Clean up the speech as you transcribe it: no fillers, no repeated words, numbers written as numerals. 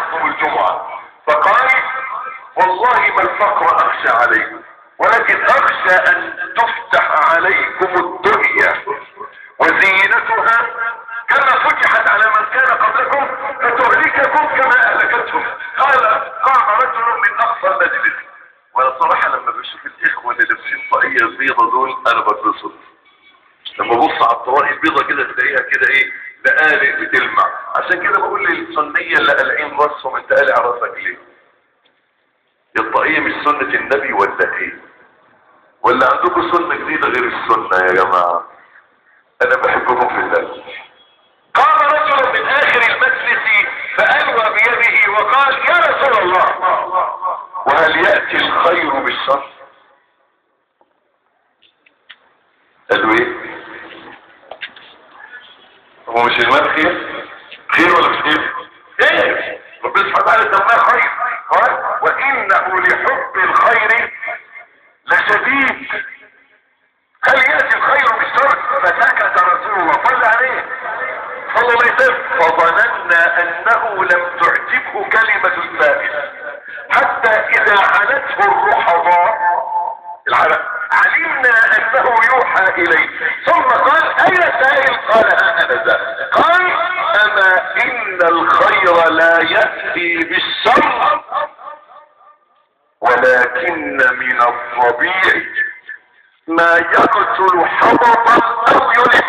يخطب الجمعة، فقال: والله ما الفقر اخشى عليكم، ولكن اخشى ان تفتح عليكم الدنيا وزينتها كما فتحت على من كان قبلكم فتهلككم كما اهلكتهم. قال: قام رجل من اقصى المجلس. وانا صراحة لما بشوف الاخوة اللي لابسين طاقية البيضة دول انا بتبسط. لما ابص على الطواقي البيضة كده تلاقيها كده ايه، لقالق بتلمع. عشان كده بقول للسنية اللي قالعين راسهم: انت قالع راسك ليه؟ الطاقية مش سنة النبي ولا ايه؟ ولا عندكم سنة جديدة غير السنة يا جماعة؟ انا بحبكم في الله. قام رجل من اخر المجلس فألوى بيده وقال: يا رسول الله، وهل يأتي الخير بالشر؟ قالوا ايه؟ هو مش المال خير؟ خير ولا مش خير؟ خير. ربنا سبحانه وتعالى سماه خير. قال: وانه لحب الخير لشديد. هل يأتي الخير بالشر؟ فسكت رسول الله، صلى عليه صلى الله عليه وسلم. فظننا انه لم تعجبه كلمة السائل، حتى اذا علته الرحضاء العرق علمنا انه يوحى اليه. ثم قال: اين السائل؟ قال: ها انا ذا. قال: اما ان الخير لا يأتي بالشر، ولكن من الربيع ما يقتل حبطا او يلف.